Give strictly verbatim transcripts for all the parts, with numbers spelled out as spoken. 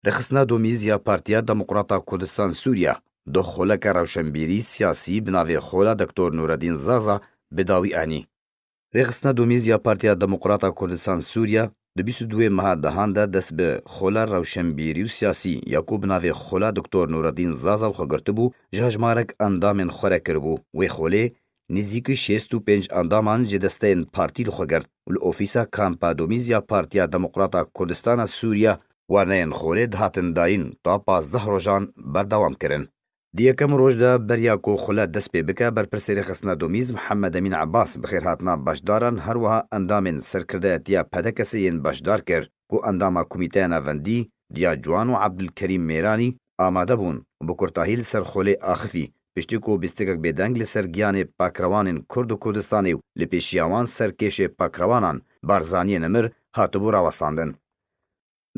Rêxistina Domîz ya Partiya Demokrata Kurdistan Sûriye, doh xoleke rewşenbîrî siyasî bi navê Xola Doktor Nureddîn Zaza bi dawî anî. Rêxistina Domîz ya Partiya Demokrata Kurdistan Sûriye di bîst û duwê meha dehan de dest bi xola rewşenbîrî û siyasî ya ku bi navê Xola Doktor Nureddîn Zaza xwe girtibû, ji hejmarek endamên xwe re kiribû. Wê xolê nêzîkî şêst û pênc endaman ji desteyên partî li xwe girt û li ofîsa Kampa Domîz ya Partiya Demokrata Kurdistana Sûriye warneyên xolê dihatin dayîn ta pazdeh rojan berdewam kirin. Di yekem roj de beriya ku xule dest pê bike, berpirsê rêxistina Domîz Mihemed Emîn Ebas bi xêrhatina beşdaran, her wiha endamên serkirdeyetiya P D K'ê yên beşdar kir ku endama Komîteya Navendî Diya Ciwan û Ebdulkerîm Mêranî amade bûn û bi kurtahî li ser xolê axifî, piştî ku bîstikek bêdeng li ser giyanê pakrewanên Kurd û Kurdistanê û li pêşiya wan ser kêşê pakrewanan Barzaniyê Nimir hatibû rawestandin.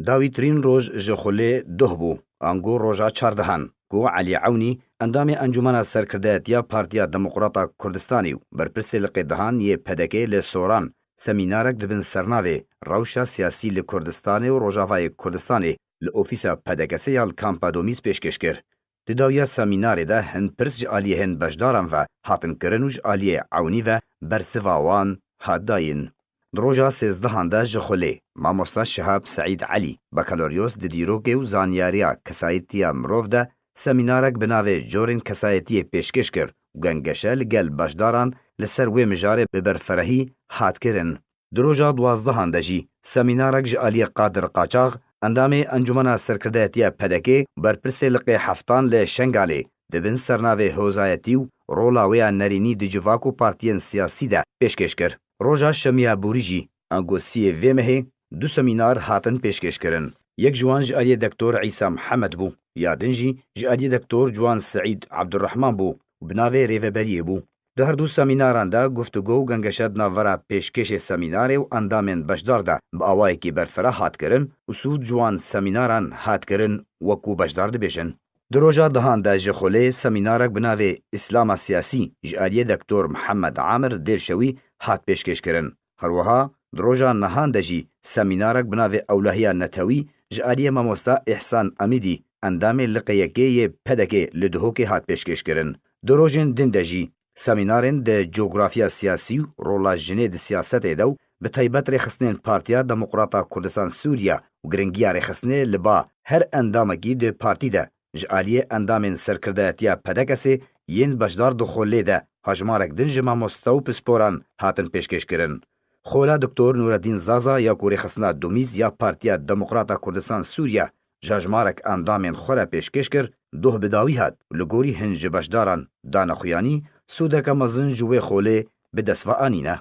Dawîtirîn roj ji xulê doh bû, ango roja çardehan, ku Elî Ewnî, endamê Encûmena Serkirdeyetiya Partiya Demokrata Kurdistanê û berpirsê liqê dehan yê P D K'ê li Soran, semînarek di bin sernavê Rewşa Siyasî li Kurdistanê û Rojavayê Kurdistanê li ofîsa P D K'ê ya li Kampa Domîz pêşkêş kir. Di dawiya semînarê de hin pirs ji aliyê hin beşdaran ve hatin kirin û ji aliyê Ewnî ve bersiva wan hat dayîn. Di roja sêzdehan de ji xulê, mamosta Şihab Seîd Elî, bakaloryos di dîrokê û zanyariya kesayetiya mirov de semînarek bi navê Corên Kesayetiyê pêşkêş kir û gengeşe li gel beşdaran li ser wê mijarê bi berfirehî hat kirin. Di roja duwazdehan de jî semînarek ji aliyê Qadir Qaçax, endamê Encûmena Serkirdeyetiya P D K'ê, berpirsê liqê heftan li Şengalê, di bin sernavê Hozayetî û rola wê ya nerînî di civak û partiyên siyasî de pêşkêş kir. Roja şemiya borî jî, ango siyê vê mehê, du semînar hatin pêşkêş kirin. Yek ji wan ji aliyê Doktor Îsa Mihemed bû, ya din jî ji aliyê Doktor Ciwan Seîd Ebdurrehman bû û bi navê Rêveberiyê bû. Di her du semînaran de guftûgo û gengeşe di navbera pêşkêşê semînarê û endamên beşdar de bi awayekî berfireh hat kirin û sûd ji wan semînaran hat kirin, wekû beşdar dibêjin. Di roja dehan de ji xulê semînarek bi navê Îslama Siyasî ji aliyê Doktor Mihemed Amir Dêrşewî hat pêşkêş kirin. Her wiha di roja nehan de jî semînarek bi navê Ewlehiya Netewî ji aliyê mamosta Îhsan Emîdî, endamê liqê yekê yê P D K'ê li Duhokê hat pêşkêş kirin. Di rojên din de jî semînarên di cografiya siyasî û rola jinê di siyasetê de û bi taybet rêxistinên Partiya Demokrata Kurdistan Sûriye û giringiya rêxistinê li ba her endamekî di partî de ji aliyê endamên serkirdeyetiya P D K'ê yên beşdar di xolê de hejmarek din ji mamoste û pisporan hatin pêşkêş kirin. Xola Doktor Nureddîn Zaza ya ku rêxistina Domîz ya Partiya Demokrata Kurdistan Sûriye ji hejmarek endamên xwe re pêşkêş kir, doh bi dawî hat û li gorî hin ji beşdaran dane xuyanî, sûdeke mezin ji wê xolê bi dest ve anîne.